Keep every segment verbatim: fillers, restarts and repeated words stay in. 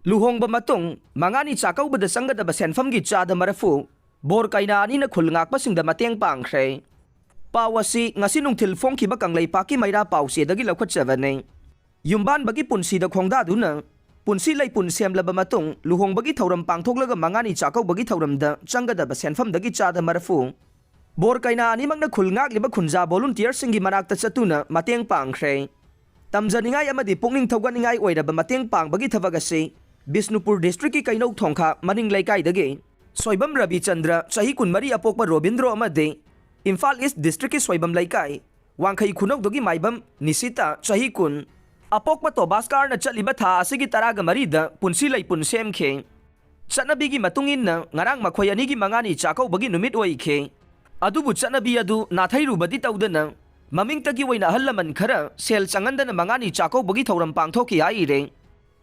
ꯂꯨꯍꯣꯡꯕ ꯃꯇꯨꯡ ꯃꯉꯥꯅꯤ ꯆꯥꯛꯀꯧꯕꯗ ꯆꯪꯒꯗꯕ ꯁꯦꯟꯐꯝꯒꯤ ꯆꯥꯗ ꯃꯔꯐꯨ ꯕꯣꯔ ꯀꯩꯅꯥ ꯑꯅꯤꯅ ꯈꯨꯜ ꯉꯥꯛꯄꯁꯤꯡꯗ ꯃꯇꯦꯡ ꯄꯥꯡꯈ꯭ꯔꯦ꯫ ꯄꯥꯎ ꯑꯁꯤ ꯉꯁꯤ ꯅꯨꯡꯊꯤꯜ ꯐꯣꯡꯈꯤꯕ ꯀꯪꯂꯩꯄꯥꯛꯀꯤ ꯃꯩꯔꯥ ꯄꯥꯎꯆꯦꯗꯒꯤ ꯂꯧꯈꯠꯆꯕꯅꯤ꯫ ꯌꯨꯝꯕꯥꯟꯕꯒꯤ ꯄꯨꯟꯁꯤꯗ ꯈꯣꯡꯗꯥꯗꯨꯅ ꯄꯨꯟꯁꯤ ꯂꯩꯄꯨꯟ ꯁꯦꯝꯂꯕ ꯃꯇꯨꯡ ꯂꯨꯍꯣꯡꯕꯒꯤ ꯊꯧꯔꯝ ꯄꯥꯡꯊꯣꯛꯂꯒ ꯃꯉꯥꯅꯤ ꯆꯥꯛꯀꯧꯕꯒꯤ ꯊꯧꯔꯝꯗ ꯆꯪꯒꯗꯕ ꯁꯦꯟꯐꯝꯗꯒꯤ ꯆꯥꯗ ꯃꯔꯐꯨ ꯕꯣꯔ ꯀꯩꯅꯥ ꯑꯅꯤꯃꯛꯅ ꯈꯨꯜ ꯉꯥꯛꯂꯤꯕ ꯈꯨꯟꯖꯥ ꯚꯣꯂꯨꯟꯇꯤꯌꯔꯁꯤꯡꯒꯤ ꯃꯅꯥꯛꯇ ꯆꯠꯇꯨꯅ ꯃꯇꯦꯡ ꯄꯥꯡꯈ꯭ꯔꯦ꯫ ꯇꯝꯖꯅꯤꯡꯉꯥꯏ ꯑꯃꯗꯤ ꯄꯨꯛꯅꯤꯡ ꯊꯧꯒꯠꯅꯤꯡꯉꯥꯏ ꯑꯣꯏꯔꯕ ꯃꯇꯦꯡ ꯄꯥꯡꯕꯒꯤ ꯊꯕꯛ ꯑꯁꯤ ꯕꯤꯁꯅꯨꯄꯨꯔ ꯗꯤꯁꯇ꯭ꯔꯤꯛꯀꯤ ꯀꯩꯅꯧ ꯊꯣꯡꯈꯥ ꯃꯅꯤꯡ ꯂꯩꯀꯥꯏꯗꯒꯤ ꯁꯣꯏꯕꯝ ꯔꯕꯤꯆꯟꯗ꯭ꯔ, ꯆꯍꯤ ꯀꯨꯟꯃꯔꯤ, ꯑꯄꯣꯛꯄ ꯔꯣꯕꯤꯟꯗ꯭ꯔꯣ ꯑꯃꯗꯤ ꯏꯝꯐꯥꯜ ꯏꯁ ꯗꯤꯁꯇ꯭ꯔꯤꯛꯀꯤ ꯁꯣꯏꯕꯝ ꯂꯩꯀꯥꯏ ꯋꯥꯡꯈꯩ ꯈꯨꯅꯧꯗꯒꯤ ꯃꯥꯏꯕꯝ ꯅꯤꯁꯤꯇꯥ, ꯆꯍꯤ ꯀꯨꯟ, ꯑꯄꯣꯛꯄ ꯇꯣꯕꯥꯁꯀꯥꯔꯅ ꯆꯠꯂꯤꯕ ꯊꯥ ꯑꯁꯤꯒꯤ ꯇꯔꯥꯒ ꯃꯔꯤꯗ ꯄꯨꯟꯁꯤ ꯂꯩꯄꯨꯟ ꯁꯦꯝꯈꯤ꯫ ꯆꯠꯅꯕꯤꯒꯤ ꯃꯇꯨꯡ ꯏꯟꯅ ꯉꯔꯥꯡ ꯃꯈꯣꯏ ꯑꯅꯤꯒꯤ ꯃꯉꯥꯅꯤ ꯆꯥꯛꯀꯧꯕꯒꯤ ꯅꯨꯃꯤꯠ ꯑꯣꯏꯈꯤ꯫ ꯑꯗꯨꯕꯨ ꯆꯠꯅꯕꯤ ꯑꯗꯨ ꯅꯥꯊꯩꯔꯨꯕꯗꯤ ꯇꯧꯗꯅ ꯃꯃꯤꯡꯇꯒꯤ ꯑꯣꯏꯅ ꯑꯍꯜ ꯂꯃꯟ ꯈꯔ ꯁꯦꯜ ꯆꯪꯍꯟꯗꯅ ꯃꯉꯥꯅꯤ ꯆꯥꯛꯀꯧꯕꯒꯤ ꯊꯧꯔꯝ ꯄꯥꯡꯊꯣꯛꯈꯤ ꯍꯥꯏꯔꯦ꯫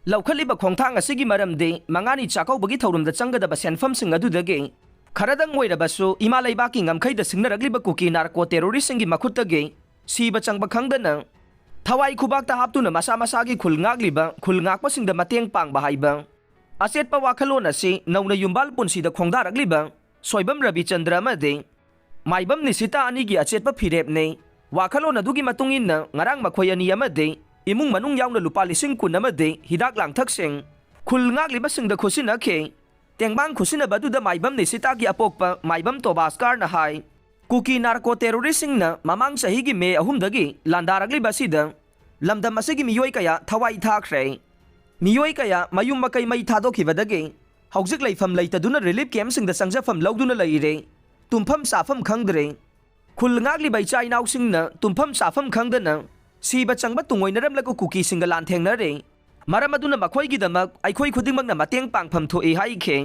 ꯂꯧꯈꯠꯂꯤꯕ ꯈꯣꯡꯊꯥꯡ ꯑꯁꯤꯒꯤ ꯃꯔꯝꯗꯤ ꯃꯉꯥꯅꯤ ꯆꯥꯛꯀꯧꯕꯒꯤ ꯊꯧꯔꯝꯗ ꯆꯪꯒꯗꯕ ꯁꯦꯟꯐꯝꯁꯤꯡ ꯑꯗꯨꯗꯒꯤ ꯈꯔꯗꯪ ꯑꯣꯏꯔꯕꯁꯨ ꯏꯃꯥ ꯂꯩꯕꯥꯛꯀꯤ ꯉꯝꯈꯩꯗ ꯁꯤꯡꯅꯔꯛꯂꯤꯕ ꯀꯨꯀꯤ ꯅꯥꯔꯀꯣ ꯇꯦꯔꯣꯔꯤꯁꯁꯤꯡꯒꯤ ꯃꯈꯨꯠꯇꯒꯤ ꯁꯤꯕ ꯆꯪꯕ ꯈꯪꯗꯅ ꯊꯋꯥꯏ ꯈꯨꯕꯥꯛꯇ ꯍꯥꯞꯇꯨꯅ ꯃꯁꯥ ꯃꯁꯥꯒꯤ ꯈꯨꯜ ꯉꯥꯛꯂꯤꯕ ꯈꯨꯜ ꯉꯥꯛꯄꯁꯤꯡꯗ ꯃꯇꯦꯡ ꯄꯥꯡꯕ ꯍꯥꯏꯕ ꯑꯆꯦꯠꯄ ꯋꯥꯈꯜꯂꯣꯟ ꯑꯁꯤ ꯅꯧꯅ ꯌꯨꯝꯕꯥꯜ ꯄꯨꯟꯁꯤꯗ ꯈꯣꯡꯗꯥꯔꯛꯂꯤꯕ ꯁꯣꯏꯕꯝ ꯔꯕꯤꯆꯟꯗ꯭ꯔ ꯑꯃꯗꯤ ꯃꯥꯏꯕꯝ ꯅꯤꯁꯤꯇꯥ ꯑꯅꯤꯒꯤ ꯑꯆꯦꯠꯄ ꯐꯤꯔꯦꯞꯅꯤ꯫ ꯋꯥꯈꯜꯂꯣꯟ ꯑꯗꯨꯒꯤ ꯃꯇꯨꯡ ꯏꯟꯅ ꯉꯔꯥꯡ ꯃꯈꯣꯏ ꯑꯅꯤ ꯑꯃꯗꯤ ꯏꯃꯨꯡ ꯃꯅꯨꯡ ꯌꯥꯎꯅ ꯂꯨꯄꯥ ꯂꯤꯁꯤꯡ ꯀꯨꯟ ꯑꯃꯗꯤ ꯍꯤꯗꯥꯛ ꯂꯥꯡꯊꯛꯁꯤꯡ ꯈꯨꯜ ꯉꯥꯛꯂꯤꯕꯁꯤꯡꯗ ꯈꯨꯠꯁꯤꯟꯅꯈꯤ꯫ ꯇꯦꯡꯕꯥꯡ ꯈꯨꯠꯁꯤꯟꯅꯕ ꯑꯗꯨꯗ ꯃꯥꯏꯕꯝ ꯅꯤꯁꯤꯇꯥꯒꯤ ꯑꯄꯣꯛꯄ ꯃꯥꯏꯕꯝ ꯇꯣꯕꯥꯁꯀꯥꯔꯅ ꯍꯥꯏ, ꯀꯨꯀꯤ ꯅꯥꯔꯀꯣ ꯇꯦꯔꯣꯔꯤꯁꯁꯤꯡꯅ ꯃꯃꯥꯡ ꯆꯍꯤꯒꯤ ꯃꯦ ꯑꯍꯨꯝꯗꯒꯤ ꯂꯥꯟꯗꯥꯔꯛꯂꯤꯕ ꯑꯁꯤꯗ ꯂꯝꯗꯝ ꯑꯁꯤꯒꯤ ꯃꯤꯑꯣꯏ ꯀꯌꯥ ꯊꯋꯥꯏ ꯊꯥꯈ꯭ꯔꯦ꯫ ꯃꯤꯑꯣꯏ ꯀꯌꯥ ꯃꯌꯨꯝ ꯃꯀꯩ ꯃꯩ ꯊꯥꯗꯣꯛꯈꯤꯕꯗꯒꯤ ꯍꯧꯖꯤꯛ ꯂꯩꯐꯝ ꯂꯩꯇꯗꯨꯅ ꯔꯤꯂꯤꯐ ꯀꯦꯝꯞꯁꯤꯡꯗ ꯆꯪꯖꯐꯝ ꯂꯧꯗꯨꯅ ꯂꯩꯔꯦ꯫ ꯇꯨꯝꯐꯝ ꯆꯥꯐꯝ ꯈꯪꯗ꯭ꯔꯦ꯫ ꯈꯨꯜ ꯉꯥꯛꯂꯤꯕ ꯏꯆꯥ ꯏꯅꯥꯎꯁꯤꯡꯅ ꯇꯨꯝꯐꯝ ꯆꯥꯐꯝ ꯈꯪꯗꯅ ꯁꯤꯕ ꯆꯪꯕ ꯇꯨꯡꯑꯣꯏꯅꯔꯝꯂꯒ ꯀꯨꯀꯤꯁꯤꯡꯒ ꯂꯥꯟꯊꯦꯡꯅꯔꯦ꯫ ꯃꯔꯝ ꯑꯗꯨꯅ ꯃꯈꯣꯏꯒꯤꯗꯃꯛ ꯑꯩꯈꯣꯏ ꯈꯨꯗꯤꯡꯃꯛꯅ ꯃꯇꯦꯡ ꯄꯥꯡꯐꯝ ꯊꯣꯛꯏ ꯍꯥꯏꯈꯤ꯫